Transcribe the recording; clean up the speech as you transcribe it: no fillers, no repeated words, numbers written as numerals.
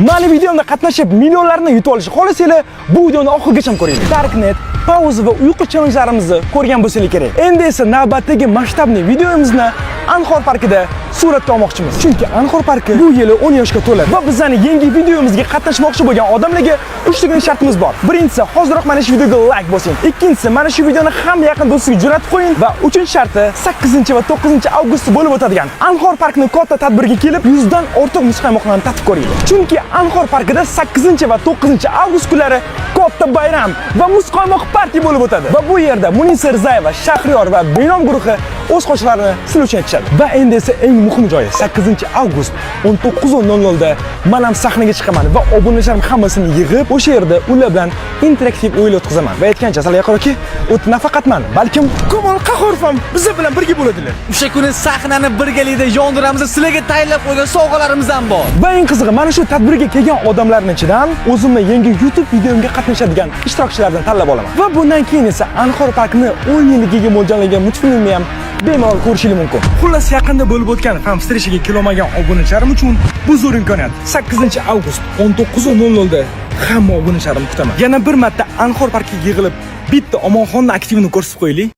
Mani videomda qatnashib, millionlarni yutib olishni xohlasanglar, bu videoni oxirigacha ko'ringlar. Darknet, pauza va uyqu challengelarimizni ko'rgan bo'lsanglar kerak. Endi esa navbatdagi masshtabli videomizni Anhor parkida suratga olmoqchimiz. Chunki Anhor parki bu yili 10 yoshga to'ladi va bizning yangi videomizga qatnashmoqchi bo'lgan odamlarga uchtagina shartimiz bor. Birinchisi, hoziroq mana shu videoga like bosing. Ikkinchisi, mana shu videoni hamma yaqin do'stiga jo'natib qo'ying va uchinchi sharti, 8 va 9 avgustda bo'lib o'tadigan Anhor parkini katta tadbirga kelib, 100 dan ortiq muzqaymoqlarni tatib ko'ringlar. Chunki Anhor parkida 8 va 9 avgust kunlari katta bayram va muzqaymoq parti bo'lib o'tadi. Va bu yerda Munisa Rizayeva, Shahriyor va Benom guruhi o'z qo'shiqlarini sizlar uchun aytishadi. Va endi esa eng muhim joyi, 8 avgust 19:00 da men ham sahnaga chiqaman va obunachilarim hammasini yig'ib, o'sha yerda ular bilan interaktiv o'yin o'tkazaman. Va aytgancha, sizlar yaqinroqki, o't nafaqat man, balkim Komol Qahhorov ham bizlar bilan birga bo'ladilar. O'sha kuni sahnani birgalikda yondiramiz, sizlarga tayyorlab qo'ygan sovg'alarimiz ham bor. Va eng qizig'i, mana shu tadbirga kelgan odamlarning ichidan o'zimni yangi YouTube videomga qatnashadigan ishtirokchilardan tanlab olaman. Va bundan keyin esa Anhor parkini 10 yilligiga mo'ljallangan multfilmni ham bemalol ko'rishingiz mumkin. Xullas, yaqinda bo'lib o'tgan fan встреча ga kelolmagan obunachilarim uchun bu zo'r imkoniyat. 8 avgust 19:00 da hamma obunachilarimni kutaman. Yana bir marta Anhor parkiga yig'ilib, bitta Omonxonni aktivini ko'rsatib qo'yaylik.